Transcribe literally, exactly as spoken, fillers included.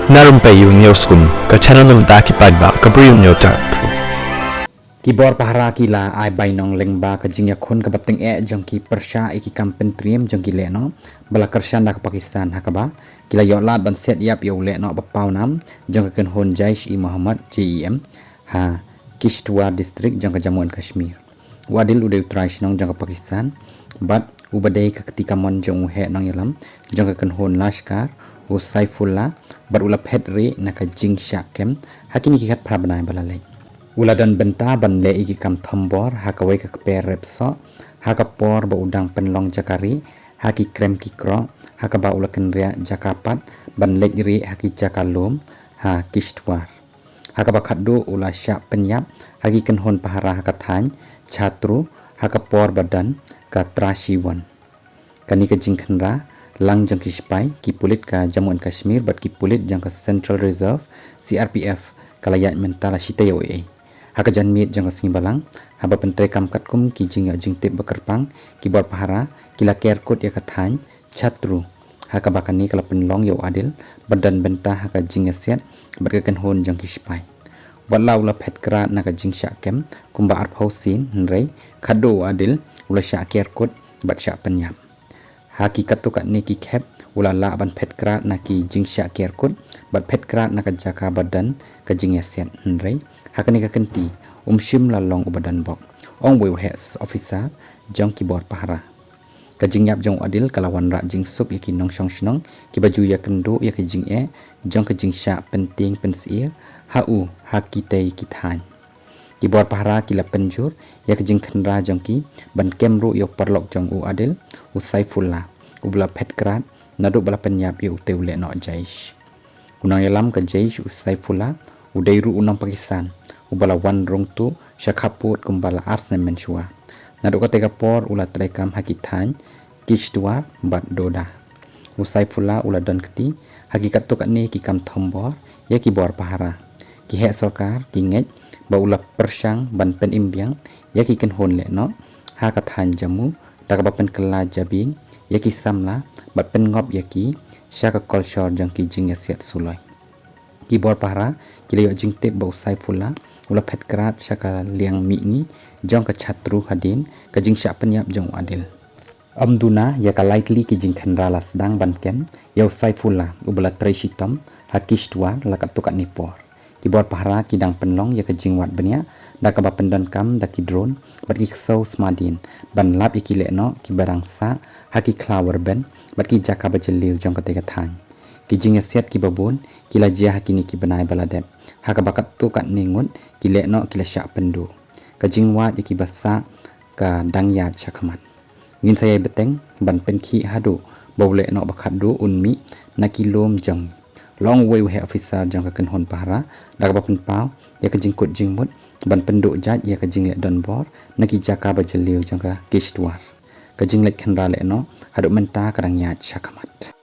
Na Rympei U News Kum, ka channel na bynta ki paidbah ka Bri U News Tap. Ki bor pahara ki la ai bainong lyngba ka jingïakhun kaba tyngeh jong ki pyrshah ïa ki kam pyntriem jong ki lehnoh ba la kyrshan da ka Pakistan, ha kaba ki la ïoh lad ban siat ïap ïa u lehnoh ba pawnam jong ka kynhun Jaish-e-Mohammed, J E M, ha Kishtwar District jong ka Jammu and Kashmir. U Adil u dei u trai shnong jong ka Pakistan bad uba dei ka kti kamon jong u heh nongïalam jong ka kynhun Lashkar, u Saifullah, bad u la phet rieh na ka jingshah kem ha kine ki khatphra bnai ba la leit. U la don bynta ban leh ïa ki kam thombor ha kawei ka kper rep soh ha ka por ba u dang pynlong jaka rieh ha ki krem ki kroh, ha kaba u la kynriah jaka pat ban leit rieh ha ki jaka lum ha Kishtwar, ha kaba khatduh u la shah pynïap ha ki kynhun pahara ha ka thaiñ Chhatru ha ka por ba don ka Trashiwan. Kane ka jingkhynra lang jong ki sipai, ki pulit ka Jammu and Kashmir bad ki pulit jong ka Central Reserve, C R P F, ka la ïaid mynta la shi taïew ei ei. Ha ka janmiet jong ka sngi Balang, haba pyntreikam katkum ki jingïoh jingtip ba kyrpang, ki bor pahara ki la ker kut ïa ka thaiñ Chhatru, ha kaba kane ka la pynlong ïa u Adil ban don bynta ha ka jingïasiat bad ka kynhun jong ki sipai. Wat la u la phet krad na ka jingshah kem kumba arphew sien, hynrei khatduh u Adil u la shah ker kut bad shah pynïap. Ha ki katto katne ki khep u la lah ban phet krad na ki jingshah ker kut bad phet krad na ka jaka ba don ka jingïasiat, hynrei ha kane ka kynti um shym la long uba don bok, ong uwei u heh officer jong ki bor pahara. Ka jingïap jong u Adil ka la wanrah jingsuk ïa ki nongshong shnong kiba ju ïakynduh ïa ka jingeh jong ka jingshah pyntieng pynsyir ha u ha kitei ki thaiñ. Ki bor pahara ki la pynjur ïa ka jingkhynra jong ki ban kem ruh ïa u paralok jong u Adil, u Saifullah, uba la phet krad naduh ba la pynïap ïa utei u lehnoh Jaish. U nongïalam ka Jaish, u Saifullah, u dei ruh u nong Pakistan uba la wan rung tuh sha khappud kumba la ar snem mynshuwa. Naduh katei ka por u la treikam ha ki thaiñ Kishtwar bad Doda. U Saifullah u la don kti ha ki katto katne ki kam thombor ïa ki bor pahara. Ki heh sorkar ki ngeit ba u la pyrshang ban pynim biang ïa ki kynhun lehnoh ha ka thaiñ Jammu da kaba pynkylla jabieng ïa ki samla bad pynngop ïa ki sha ka kolshor jong ki jingïasiat suloi. Ki bor pahara ki la ïoh jingtip ba u Saifullah u la phet krad sha ka liang mihngi jong ka Chhatru hadien ka jingshah pynïap jong u Adil. Ym duna ïa ka lai tylli ki jingkhynra la sdang ban kem ïa u Saifullah uba la trei shitom ha Kishtwar la katto katne por. Ki bor pahara ki dang pynlong ïa ka jingwad bniah da kaba pyndonkam da ki drone bad ki ksew smadien ban lap ïa ki lehnoh kiba dang sah ha ki khlaw rben bad ki jaka ba jylliew jong katei ka thaiñ. Ki jingïasiat kiba bun ki la jia ha kine ki bnai ba la dep, ha kaba katto katne ngut ki lehnoh ki la shah pynduh. Ka jingwad ïa kiba sah ka dang ïaid shakhmat. Ngin sa ïai bteng ban pynkhih haduh ba u lehnoh ba khatduh un mih na ki lum jong ngi, la ong uwei u heh officer jong ka kynhun pahara da kaba pynpaw ïa ka jingkut jingmut ban pynduh jait ïa ka jingleh donbor na ki jaka ba jylliew jong ka Kishtwar. Ka jingleit khynra lehnoh haduh mynta ka dang ïaid shakhmat.